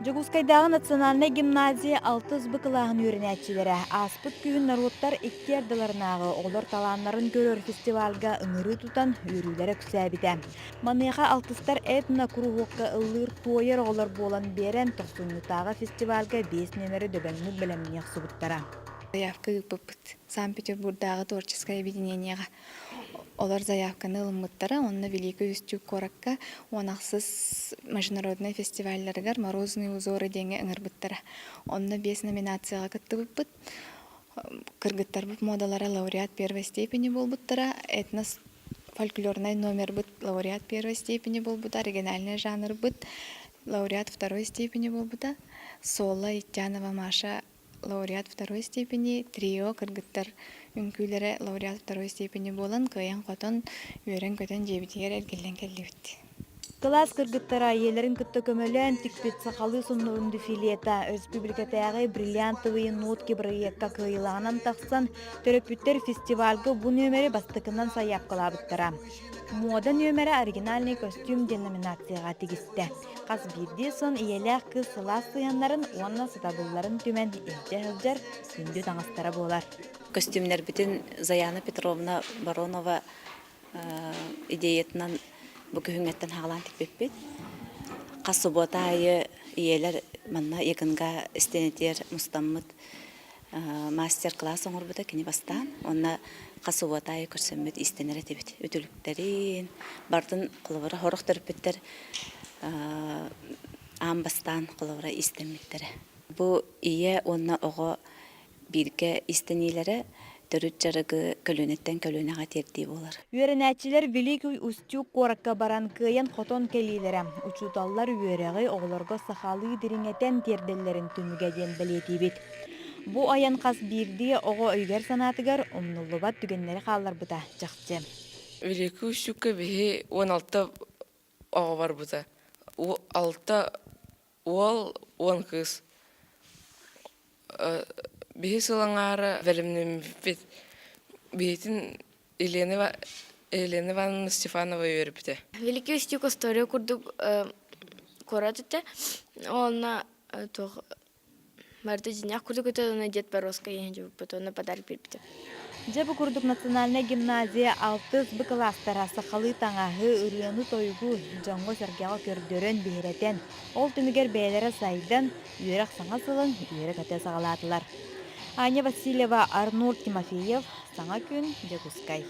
Дьокуускайдааҕы национальнай гимназия алтыс Б кылааһын үөрэнээччилэрэ ааспыт күһүн норуоттар икки ардыларынааҕы оҕолор талааннарын көрөр фестивальга ыҥырыы тутан үөрүүлэрэ үксээбитэ. Маныаха алтыстар этно-куруһуокка ыллыыр туойар оҕолор буолан биэрэн тохсунньутааҕы фестивальга биэс нүөмэри дөбөҥнүк бэлэмнии охсубуттара. Заявка ыыппыппыт Санкт-Петербурдааҕы творческай объединениеҕа. Олор заявканы ылыммыттара уонна Великий Устюг куоракка уон ахсыс международнай фестивалларыгар «Морозные узоры» диэҥҥэ ыҥырбыттара. Онно биэс номинацияҕа кыттыбыппыт. Кыргыттарбыт муодалара лауреат первой степени буолбуттара, этнос фольклорнай номербыт лауреат первой степени буолбута, оригинальный жанрбыт лауреат второй степени буолбута. Соло Иттянова Маша лауреат второй степени, трио кыргыттар үҥкүүлэрэ лауреат второй степени буолан кыайан-хотон, үөрэн-көтөн дьиэбитигэр эргиллэн кэллибит. Кылаас кыргыттара ийэлэрин кытта көмөлөөн тикпит сахалыы соннорун дефилета өрөспүүбүлүкэтээҕи «Бриллиантовые нотки» бырайыакка кыайыылааҕынан тахсан, төрөппүттэр фестивальга бу нүөмэри бастакынан сайаапкалаабыттара. Муода нүөмэрэ «Оригинальный костюм» диэн номинацияҕа тигистэ. Хас биирдии сон ийэлээх кыыс сылаас сыһыаннарын уонна сатабылларын түмэн илдьэ сылдьар күндү таҥастара буолар. Көстүүмнэрбитин Заяна Петровна Баронова идеятынан бу күһүҥҥэттэн хаалаан тикпиппит. Хас субуота аайы ийэлэр манна Якынга истэнитиэр мустаммыт мастер-класс оҥорбута кини бастаан. Уонна хас субуота аайы көрсөммүт иистэнэр этибит. Үтүлүктэрин, бардын холобура сорох төрөппүттэр аан бастаан холобура иистэммиттэрэ. Бу ийэ уонна оҕо бииргэ иистэниилэрэ төрүт дьарыгы көлүөнэттэн көлүөнэҕэ тиэрдии буолар. Үөрэнээччилэр Великий Устюг куоракка баран кыайан-хотон кэлиилэрэ, учууталлар үөрэҕи оҕолорго сахалыы дириҥэтэн тиэрдэллэрин түмүгэ диэн бэлиэтиибит. Бу айан хас биирдии оҕо өйүгэр-санаатыгар умнуллубат түгэннэри хаалларбыта чахчы. Великий Устюгка биһи 16 оҕо барбыта. Алта уол, уон кыыс. Биһи сыл аҥаара бэлэмнэммиппит. Биһитин Елена, Елена Ивановна Стефанова үөрпүтэ. Великий Устюг история курдук куорат этэ. Онно туох Барыта дьиҥнээх курдук этэ уонна Дед Морозко иһэн дьыбыппыт уонна подарок биэрбитэ. Дьэ бу курдук национальнай гимназия алтыс Б кылаастара сахалыы таҥаһы, ырыаны-тойугу дьоҥҥо-сэргэҕэ көрдөрөн, биһирэтэн, ол түмүгэр бэйэлэрэ сайдан, үөрэх саҥа сылын үөрэ-көтө саҕалаатылар. Аня Васильева, Арнольд Тимофеев, Саҥа күн, Дьокуускай.